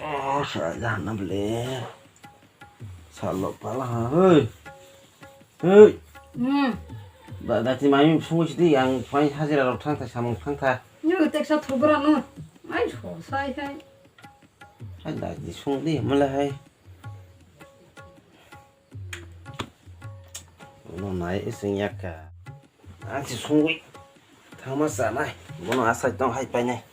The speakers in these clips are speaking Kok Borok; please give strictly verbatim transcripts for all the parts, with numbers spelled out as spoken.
Oh, sa jana bele. Salok pala ha, hei. Hei. Hmm. Da, da ti mai sungwi sidi ang phai hajira rok thang tha samung thang tha. Ni teksa thubra no. Ai so sai hai. Hai da di sung di mala hai. Bono nai ising yakka. Ang si sungwi thangma sanai. Bono asai tong hai painai.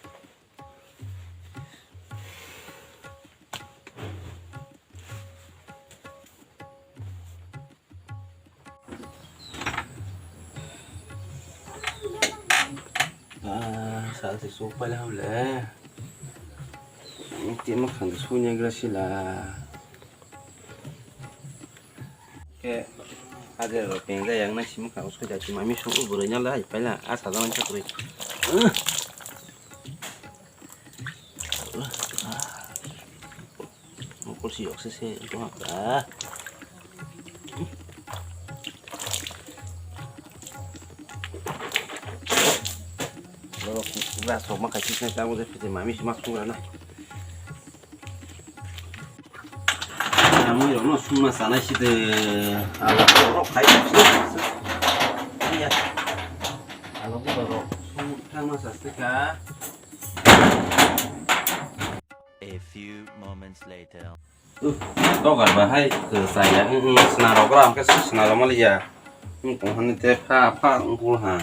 Ah, sa si suk paila ham le. Ang ti ma khang sui ne gra sila. Ke, hajar rok pengja yang nai simi kha, usai jati mami song u bwrwi nalai, paila, a sajak nai sakwrwi. Mokol si yok se se, itu apa? Lo, glass rok ma khai sisnai, tamo de pete mami sima sungra na. Mui rok no sungma sanai si de. Alo rok khai si. Iya. Alo rok sung thang ma sa se ka. A few moments later. Togar ba hai kwchaya, wng, wng, sna rok ram khe sna rok maliya. Wng, tong hani te pha, pha, wng, kul ha.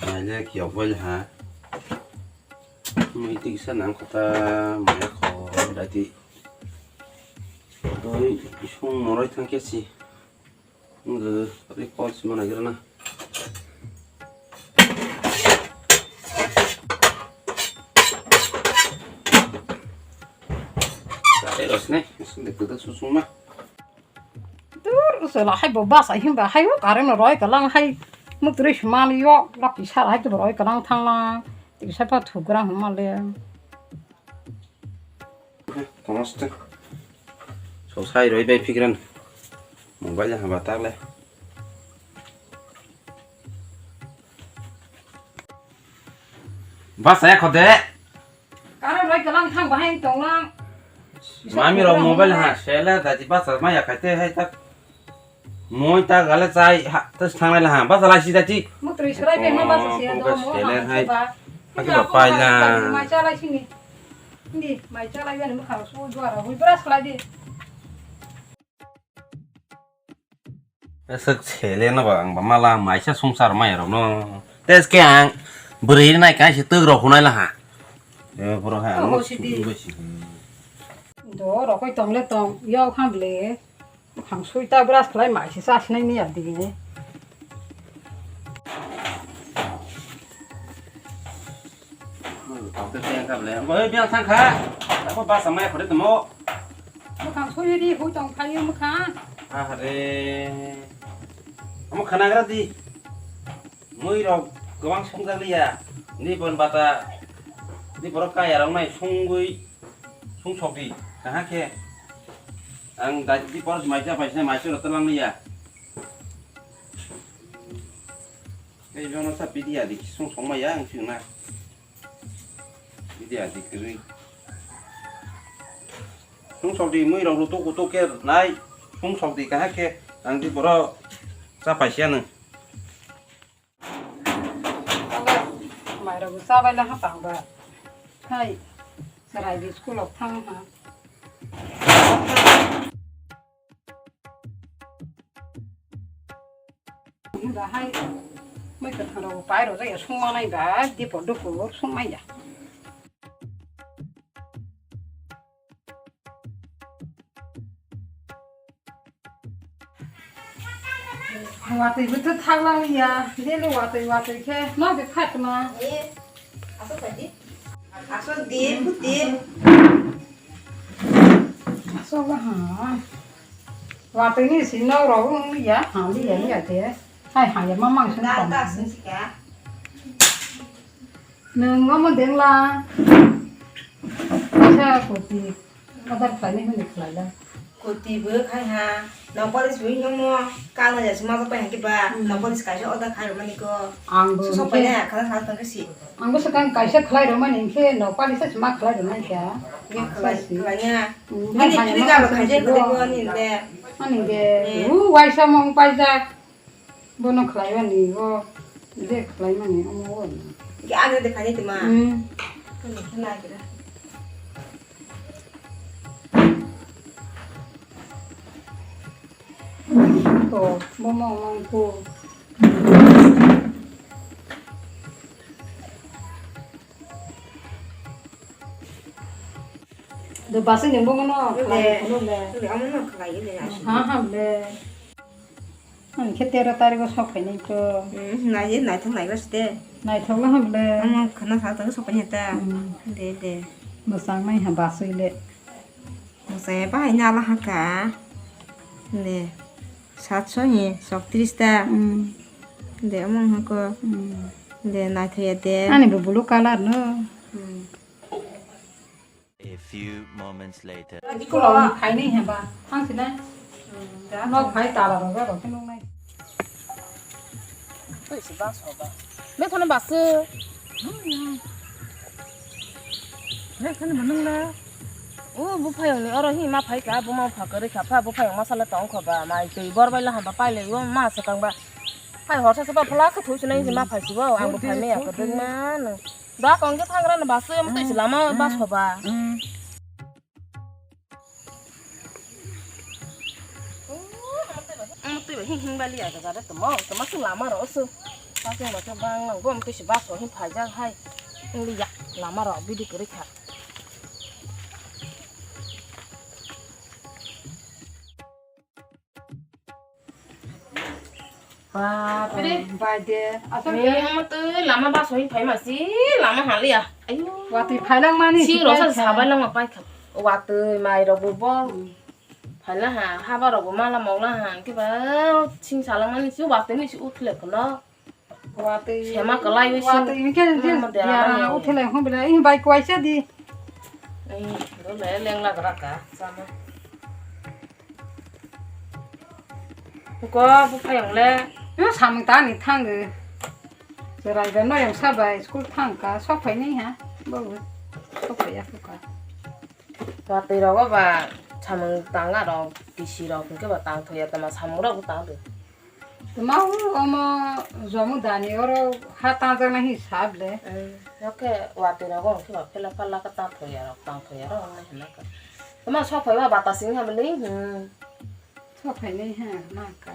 Naile kiyok bai ha. Mui tiksa nang kota maya kho dati. Doi sung moroi thang khe si. Wngkha, ri kol sima naigra na. Dai rosne, sung de kuda susung ma. Dur, usala hai bo basa himba hai o current roi kalang hai mutri sumali yo, laki sar hai to roi kalang thangla. Tiksa pa thugra hum male. Tongos te. So sai roi bai phikran. Mobile ha batak le. Basa ya khode. Current roi kalang thang bahai tonglang. Mami rok mobile ha sele dati basa maya khaite hai tak. Moi ta gale chai ha, tas thangnai la ha, basa lai si dati. Mutri srai pe ma basa si do mo. Sele hai. Haki ba pai la. Mai cha lai sini. Ni mai cha lai ni mukha su duara hui brush khlai di. Aswk sele no ba ang ba mala maisa sumsar mai rok no. Tes ke ang bwrwi nai kai si twk rok hunai la ha. E boro hai ang. Oho, sidi. Do rokoi tong le tong, yau kham le. Khang sui ta brush khlai mai se sa sinai ni adi. Tong te teng kha le. Oi, biang thang kha. Ako basa mai khore tamo. Mukhang sui ri hui tong phai mukhang. Are. Amo khana gra di. Mui rok gobang songjakliya. Ni bon bata. Ni borok kaya rok nai songwi. Sung sok di, kaha khe. Ang dai di por mai cha pai se mai se rot lang liya. Ei jono sa pidi adi sung sok maya ang sing na. Pidi adi kri. Sung sok di mui rok rutuk utuk ke nai. Sung sok di kaha khe ang di boro cha pai se ano. Mairok bo chabai le hapang ba. Hai, chwrai bi school o thang ha. Bahai, mai kwthang rok pai rok ya sung manai ba, dipor dupor sung maya. Watwi bwtwi thaklang ya, daily watwi watwi khe no de phatma. Eh, aswk khaidi. Aswk di, buti. Aswk ha. Watwi ni si no ro ya, ha di ya ya de. Hai ha ya mamang sung. Nwng omo dengla. Sa koti. Order khlainai hwnwi khlaila. Koti bo khai ha. Nail polish bo himmo, kala ya sima pai hake ba, nail polish kaisa order khai rwmani ko. Ang bo sok pai na, kala sa tang si. Ang bo swkang kaisa khlai rwmani, hinkhe nail polish se ma khlai rwmani kha. Khlai, khlai na. Ani khlai khlai ma kalo khaje khlai ko ani de. Ani de. U waisa mong paijak. Bono khlaiba ni bo je khlaimani omo o. Ke age de khani tuma. Hmm. Ani khana kira. To, bomo mangko. Do basi ni bomo no khlai kono le. Amo no khlai le. Ha ha le. Ang khe tero tarikh o sok phainai to. Hmm, nai, naithok nai basi de. Naithok la ham le. Ang khana sa ta sok phainai ta. Hmm. De, de. Bwsang nai ha basui le. Bwsai bahai nala ha ka. De. Satso ni sok tris ta. Hmm. De, among ha ko. Hmm. De, naithok ya de. Ani bo blue color no. Hmm. A few moments later. School rok ni phainai heba, thang sinai. Nok phai tala rok, rok khe nuknai. Twi se bus hoba. Be khano bus. Be khano manung la. O buphayong ni oro hi ma phai ka, buma pha kwrwi kha pha, buphayong ma sala tong kho ba, mai twi bor bai la hamba pai lai o ma swkang ba. Hai horsa se ba phala khe thui sinai ma phai si bo, ang bo phai me ya kwdwk ma no. Da kong khe thangra no bus, omo twi se lama bus hoba. Omo twi ba hing hing bali aga jare tamo, tamo se lama ro se. Parking ba se bang lang bo, omo twi se bus ho hing phai jak hai. Hing li ya lama ro bidi kwrwi kha. Bapre. Bai de. Asal ni de. Omo twi lama bus hoi phai ma si lama haliya. Ayu. Watwi phailang mani si rok sa sabai lang ma pai kha. Watwi mai rok bo bo. Phaila ha, haba rok bo mala mokla ha. Ke ba sing salang mani si watwi ni si utle kholo. Watwi, sema kwlai wi sing. Watwi hwnkhe je. Omo de diara ama ni. Uthele hwn bile, ih, bai kwai cha di. Ih, do le leng la gra ka, sama. Ko, buphayong le. Yo, samung ta ni thang de. Cherai ba noyong sa bai, school thang ka, sok phai ni ha. Bo, sok phai ya ka. Watwi rogo ba samung tang aro, T C rok hwnkhe ba tang thwi ya, tama samung rok bo tang thwi. Tama o omo jomu dani oro ha tangjaknai hi sab le. Hmm, oke watwi rogo hwnkhe ba phela phala khe tang thwi ya rok, tang thwi ya rok hwnwi hwnka. Tama sok phai ba bata sing ha bwlwi, hmm. Sok phai nai ha, ma ka.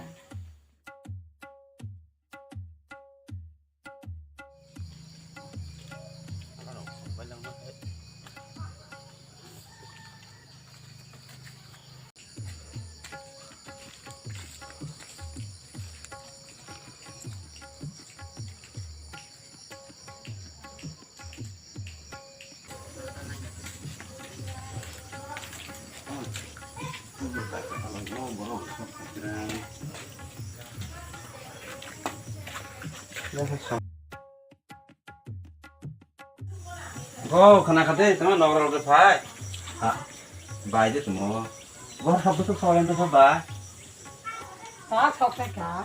Go, khana khade, tama nogor rok phai. Ha, bai de tumo. Go, sab tu soyan to ba. Ta sok sai ka.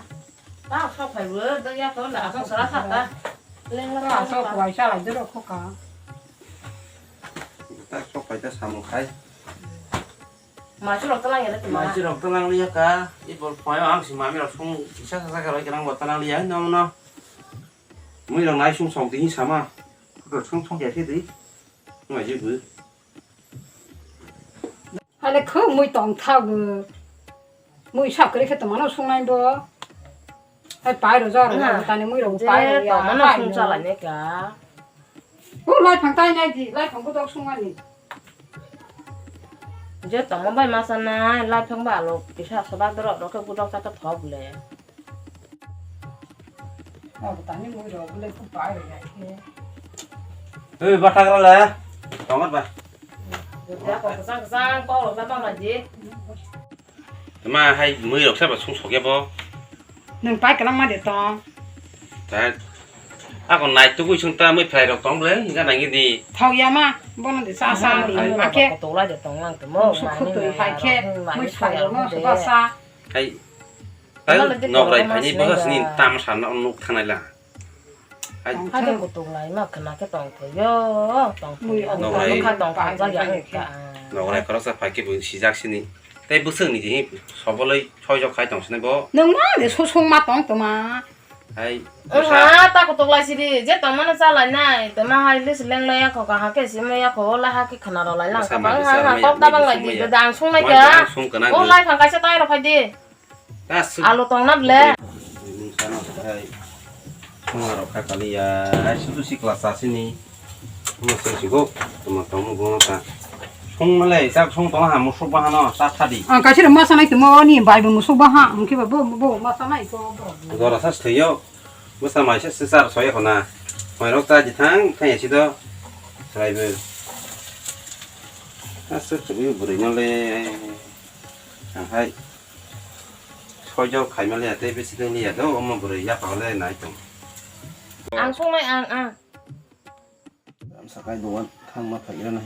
Ta sok phai bo, do ya to na sok sara sa ta. Leng la ta sok bai sa lai de ro kho ka. Ta sok phai ta samung khai. Maichwrok twlang ya le twi ma? Maichwrok twlang liya ka, i bol phai ang si mami rok sung kisa sa sa ka roi ka nang bo twlang liya no no. Mui rok nai sung sok di sama. Rok sung sok ya khe di. Ngai ji bu. Hale kho mui tong tha bu. Mui sa kri khe tong mano sung nai bo. Hai pai ro ja ro tani mui rok pai ro ya. Tong mano sung chalai ne ka. O lai phang tai nai di, lai phang ko dok sung ani. Je tongma bai ma sanai, lai phang ba alo kisa sabak dorok rok khe gudok chakhe thok le. Abo tani mui rok le ku pai rok ya khe. Oi, bathak rok le, tongo ba. Jotia kok kesang kesang kok rok ta bang la je. Tama hai mui rok sabo sung sokya bo. Nung pai kalang ma de tong. Ta. Ako nai tugui sung ta mui phai rok tong ble, hinga nangi di. Thok ya ma, bono de sa sa ni. Hai. Ake. Kotola de tong lang tamo. Sukhu tui hai khe, mui phai rok no suba sa. Hai. Tamo le di nograi borok phaini ma bwsa sini sinai ba. Tam sana nuk thanai la. Hai. Tong thung. Hai de kutuk lai ma khna khe tong thai yo, tong thai yo. Mui Nograi. Nokha tong thai jak ya ang ka. Nograi khoroksa phai khe bo sijak sini. Tei bwswk ni di soboloi soi jok khai tong sini bo. Nung ma de susung ma tong toma. Hai. Wngha, bwsa ta kutuk lai sidi, je tongmano cha lai nai, tongma hai list leng lai yakho, kaham khe sim lai yakho, o lai ha khe khna rw lai lang, bwsa kaham mai ha bwsa ha mai tok da bang lai di, sung mai ya. Da ang sung lai kha. Mai da ang sung kana o di. Lai phang kaisa tai rw phai di. Ta su- Alu tong na ble. Nung sana hai. Sung rw kha kali ya, hai sudu sikla cha sini. Mo se sigo, tuma tong mo gona ta. Sung malai, ta sung tong ha, musuk ba hano, ta thadi. Ang kaisa rw masa nai tuma ni bai bo musuk ba ha, ang khe ba bo, bo masa nai to. Jora sa thwiyo. Bwsa mai se sisar soya khona. Mai rok ta jithang thang ya sido. Sraibo. Aswk chwbwi bwrwi no le. Ang hai. Soi jor khai ma le ya tei bisi tong li ya do, omo bwrwi ya pa le nai tong. Ang sung nai ang, ang. Sakai dogan thangma phairana.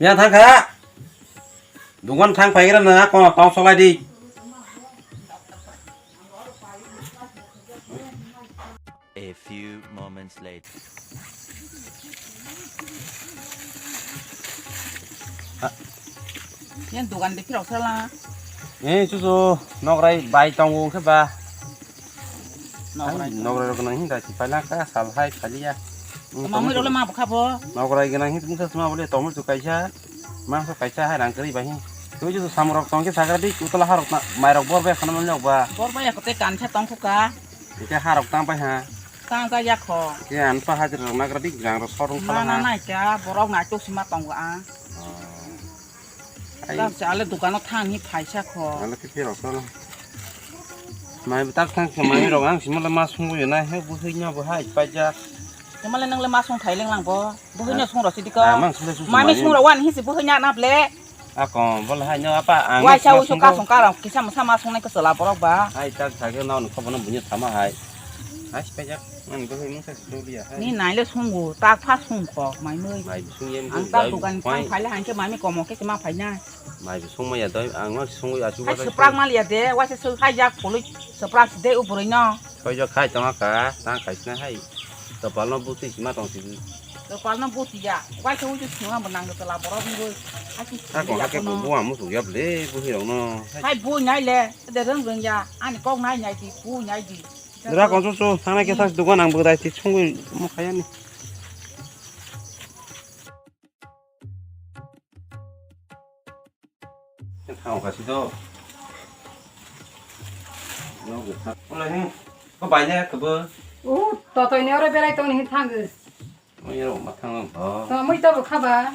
Ya thangkha. Dogan thang phairana kono tong solai di. A few moments later. Yang dogan de phirok sala. Eh, chuchu nograi bai tongo khe ba. Nograi. Nograi rok nang hinda si paina ka sal hai khaliya. Tama mui role ma bukha bo. Nograi gana hin tungsa sma bole tomo chu kaisa. Mangso kaisa hai rang kari bahi. Tui chuchu samrok tong khe sagra di utla harok na mairok bor be khana manyok ba. Bor ba ya kote kansa tong khuka. Ite harok tang pai ha. Tang ta yakho. Ke an pa hajir rok nagra dik jang rok sorong phala ha. Mana nai kya borok nai tuk sima tongo ang. Oh. Ai. Tak sa ale dukano thang hi phaisa kho. Ale ke ke rok sala. Mai tak thang ke mai rok ang simala ma sungwi na he bu hoi nya bu hai paja. Temale nang le ma sung thai leng lang bo. Bu hoi nya sung rok sidi ko. Ah, mang sung le sung. Mami sung rok wan hi si bu hoi nya na ble. Ako, bol hai no apa, ang waisa uisu kasong karang, kisa masa masong nai kasala borok ba. Hai, tak thage no, no, khobo no bunya sama hai. Hai, spejak, nang bo hai mungsa doliya hai. Ni nai le sungu, tak pha sung kho, mai mui. Mai sung yem ang tak dukan phang phai le hangke mami komo ke ma phai na. Mai sung maya doi, ang ma sung ya chu. Hai, seprak mal ya de, waisa su hai jak pului, seprak de u boroi no. Soi jok khai tongma ka, tang khai sna hai. Kopal no buti sima tong sini. Kopal no buti ya. Wai se uju sima bo nang tela borok ni bo. Ako hake ko buwa musu ya ble buhi rok no. Hai bu nai le. De reng reng ya. Ani kok nai nai di bu nai di. Ra kon su su thang nai ke sa dukan ang bo dai ti sungwi mo khaya ni. Thang kasi to. No ge thang. Ola hin. Ko bai ne ko bo. U to to ni ore berai to ni thang. Mo yero ma thang to. To mo to bo khaba.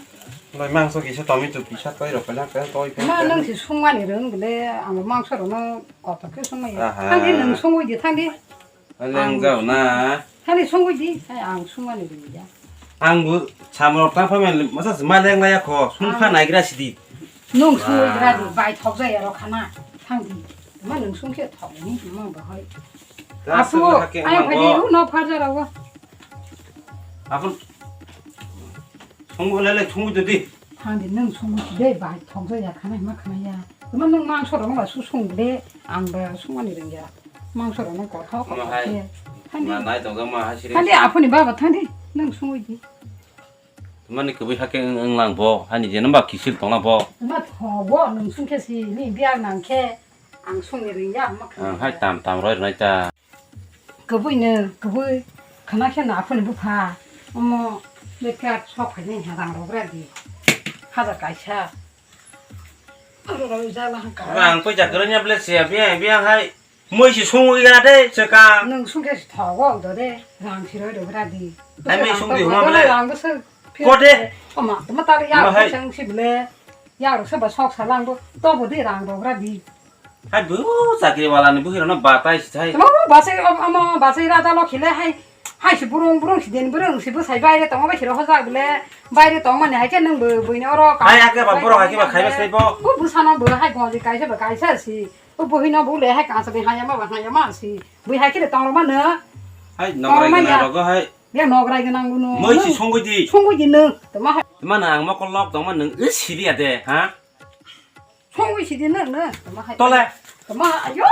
Lai mangso kisa tomato kisa toi ro pala ka toi. Ma nang si sungmani reng le ang mangso ro no koto ke sungmai. Aha. Thang di nang sungwi di thang di. Leng jao na. Thani sungwi di, hai ang sungmani di ya. Ang bu samrok ta phaimani masa se ma leng laya kho, sung kha naigra sidi. Nung sungwi gra di, bai thok jaya ro khana. Thang di. Ma nung sung khe thok ni ma bahai. Apu, ai phai di u no phar jara wa. Apu. Sung bo le le sungwi di. Thang di nung sungwi di, bai thok jaya khana ma khana ya. Ma nung mangso rok ma su sung de, ang ba sungmani reng ya. Mangso rok no kothok kothok khe. Thang di. Ma nai tong ma hai siri. Thang di aphuni baba thang di. Nung sungwi di. Mani kwbwi hakhe wng lang bo. Hani je namba kisil tong lang bo. Ma thogo nung sung khe si ni biak nang khe ang sungni reng ya ma. Ang hai tam tam roi rwnai ta. Kwbwi no kwbwi khna khe no aphuni bupha. Omo le khe sok phai nai ha rang rok ra di. Hajar kaisa. Aro rok jala ha ka. Rang koi jakranya ble se biang biang hai. Moi si sungwi ya de se ka. Nung sung khe si thogo do de. Rang si roi do ra di. Hai moi sung di huma ble. Rang bo se. Ko de. Oma, oma ta ya. Ma hai. Sang si ble. Ya ro se ba sok sa lang bo. To bo de rang rok ra di. Hai bo chakri wala ni buhi rok no batai si thai. Tamo bo basai, am-, amo basai rada lo khile hai, hai si burung, burung si din burung si bwsai baire tongo bai si rok hojak bile baire tong mani hai khe nung bo buino oro ka. Hai ake ba borok hai khe ba khai ba sai bo. Bo bwsano bo hai gonji kaisa ba kaisa si. Bo buhino bo le hai kansa de hai ma ba hai ma si. Bui hai khe de tong rok mano. Hai nokrai gana rogo hai. Be nograi gwnang gunu. Moi si songwi di. Songwi di nwng. Tama hai. Tama na ang mokol lok tongma nwng wi siliya de, ha? Songwi si di nwng, nwng. Tama hai. Tole. Tama hai. Ayo.